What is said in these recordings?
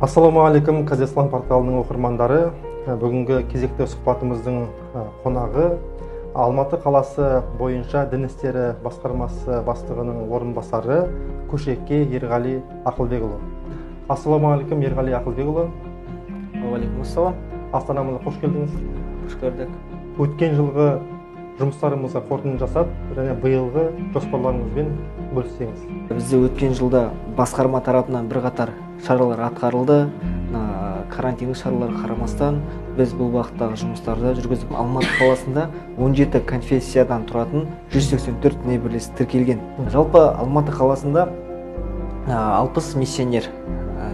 Ассалаумағалейкум, Казислам порталының оқырмандары. Бүгінгі кезекті сұхбатымыздың қонағы Алматы қаласы бойынша дін істері басқармасы бастығының орынбасары Көшекке Ерғали Ақылбекұлы. Ассалаумағалейкум, Ерғали Ақылбекұлы. Уағалейкум ассалам. Астанамызға қош келдіңіз. Қош көрдік. Өткен жылғы жұмыстарымызға қорытынды жасап, және биылғы жоспарларыңызбен бөліссеңіз. Бізде өткен жылда басқарма тарапынан бірқатар шаралар атқарылды. Карантиндік шараларға қарамастан біз бұл бағыттағы жұмыстарды жүргіздік. Алматы қаласында 17 конфессиядан тұратын 184 діни бірлестік тіркелген. Жалпы Алматы қаласында 60 миссионер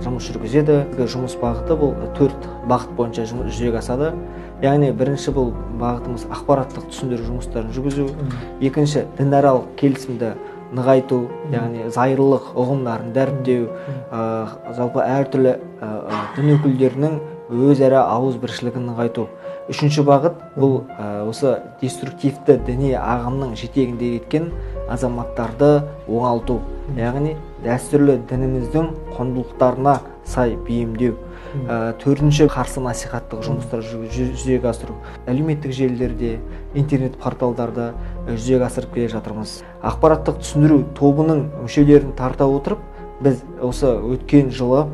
жұмыс жүргізеді. Жұмыс бағыты бұл 4 бағыт бойынша жүзеге асады. Яғни бірінші бұл бағытымыз ақпараттық түсіндіру жұмыстарын жүргізу, екінші дінаралық келісімді нығайту, яғни зайырлылық ұғымдарын дәріптеу, жалпы әртүрлі дін өкілдерінің өзара ауызбіршілігін нығайту. Үшінші бағыт бұл осы деструктивті діни ағымның жетегінде кеткен азаматтарды оңалту, яғни дәстүрлі дініміздің құндылықтарына сай бейімдеу. Төртінші қарсы насихаттық жұмыстар жүзеге асыру. Әлеуметтік желілерде, интернет порталдарда жүзеге асырып келе жатырмыз. Ақпараттық түсіндіру тобының мүшелерін тарта отырып, біз осы өткен жылы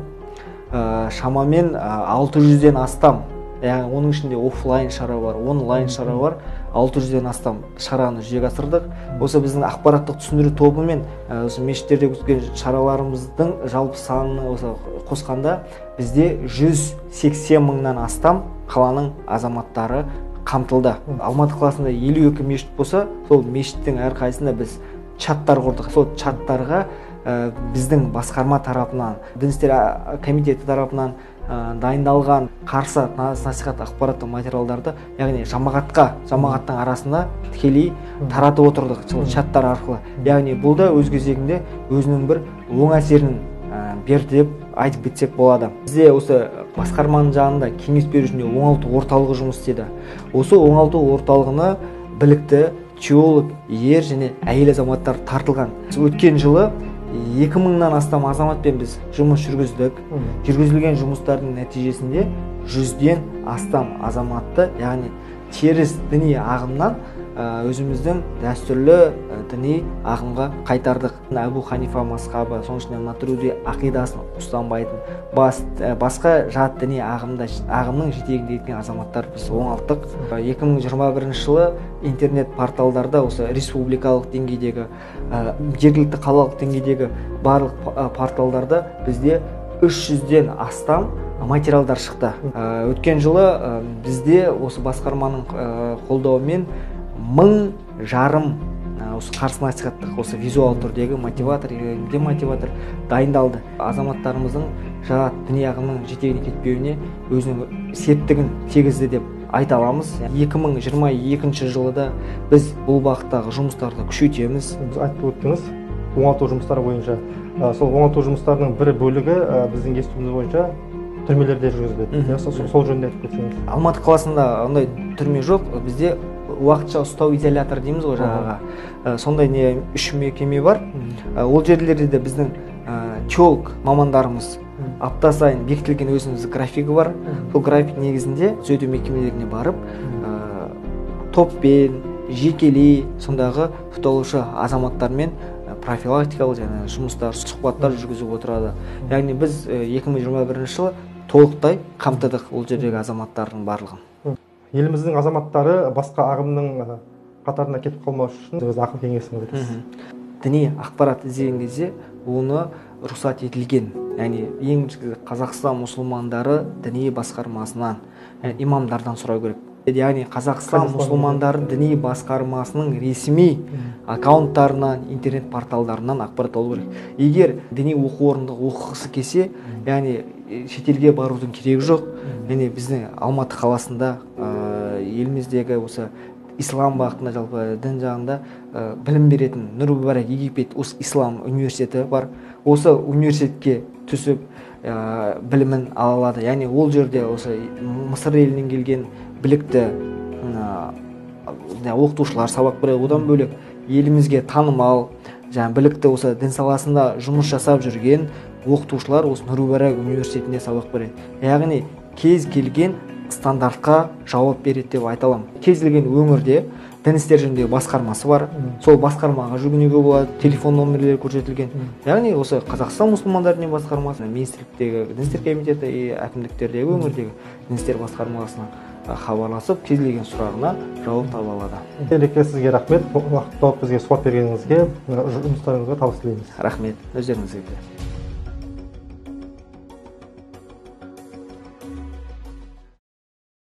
шамамен 600-ден астам, яғни оның ішінде офлайн шара бар, онлайн шара бар, 600-ден астам шараны жүзеге асырдық. Осы біздің ақпараттық түсіндіру тобымен осы мешіттерде өткен шараларымыздың жалпы санын осы қосқанда бізде 180 мыңнан астам қаланың азаматтары қамтылды. Алматы қаласында 52 мешіт болса, сол мешіттің әрқайсысында біз чаттар құрдық. Сол чаттарға біздің басқарма тарапынан, дін істері комитеті тарапынан дайындалған қарсы насихат ақпараттық материалдарды, яғни жамағаттың арасында тікелей таратып отырдық сол чаттар арқылы. Яғни бұл да өз кезегінде өзінің бір оң әсерін берді деп айтып кетсек болады. Бізде осы басқарманың жанында кеңес беру және оңалту орталығы жұмыс істеді. Осы оңалту орталығына білікті теолог, ер және әйел азаматтар тартылған. Өткен жылы 2000-нан астам азаматпен біз жұмыс жүргіздік. Жүргізілген жұмыстардың нәтижесінде 100-ден астам азаматты, яғни теріс діни ағымнан өзіміздің дәстүрлі діни ағымға қайтардық. Әбу Ханифа мазхабы, соның ішінде Матуриди ақидасын ұстанбайтын басқа жат діни ағымның жетегінде кеткен азаматтар біз оңалттық. 2021 жылы интернет порталдарда осы республикалық деңгейдегі, жергілікті қалалық деңгейдегі барлық порталдарда бізде 300-ден астам материалдар шықты. Өткен жылы бізде осы басқарманың қолдауымен 1500 осы қарсы насихаттық осы визуал түрдегі мотиватор, демотиватор дайындалды. Азаматтарымыздың жат діни ағымның жетегіне кетпеуіне өзінің септігін тигізді деп айта аламыз. 2022 жылы да біз бұл бағыттағы жұмыстарды күшейтеміз. Біз айтып өттіңіз оңалту жұмыстары бойынша. Сол оңалту жұмыстарының бір бөлігі біздің естуіміз бойынша түрмелерде жүргізіледі. Сол жөнінде айтып кетсеңіз. Алматы қаласында ондай түрме жоқ. Бізде уақытша ұстау изоляторы дейміз ғой жаңағы. Сондай не 3 мекеме бар. Ол жерлерде де біздің теолог мамандарымыз апта сайын бекітілген өзіміздің графигі бар. Сол график негізінде түзету мекемелеріне барып, топпен, жекелей, сондағы ұсталушы азаматтармен профилактикалық және жұмыстар, сұхбаттар жүргізіп отырады. Яғни біз 2021 жылы толықтай қамтыдық ол жердегі азаматтардың барлығын. Еліміздің азаматтары басқа ағымның қатарына кетіп қалмау үшін өз ақыл кеңесіңізді бересіз. Діни ақпарат іздеген кезде оны рұқсат етілген, яғни ең бірінші Қазақстан мұсылмандары діни басқармасынан, яғни имамдардан сұрау керек. Яғни Қазақстан мұсылмандары діни басқармасының ресми аккаунттарынан, интернет порталдарынан ақпарат алу керек. Егер діни оқу орнында оқығысы келсе, яғни шетелге барудың керегі жоқ. Яғни біздің Алматы қаласында, еліміздегі осы ислам бағытында, жалпы дін жағында білім беретін Нұр Мүбарак Египет осы ислам университеті бар. Осы университетке түсіп білімін ала алады. Яғни ол жерде осы Мысыр елінен келген білікті оқытушылар сабақ береді. Одан бөлек елімізге танымал, жаңа білікті осы дін саласында жұмыс жасап жүрген Оқытушылар осы Нұр-Мүбарак университетінде сабақ береді. Яғни кез келген стандартқа жауап береді деп айта аламын. Кез келген өңірде дін істері жөніндегі басқармасы бар. Сол басқармаға жүгінуге болады, телефон номерлері көрсетілген. Яғни осы Қазақстан мұсылмандар діни басқармасы, министрліктегі дін істері комитеті, әкімдіктердегі, өңірдегі дін істері басқармасына хабарласып, кез келген сұрағына жауап таба алады. Ереке, сізге рахмет, уақыт тауып бізге сұхбат бергеніңізге, жұмыстарыңызға табыс тілейміз. Рахмет, өздеріңізге.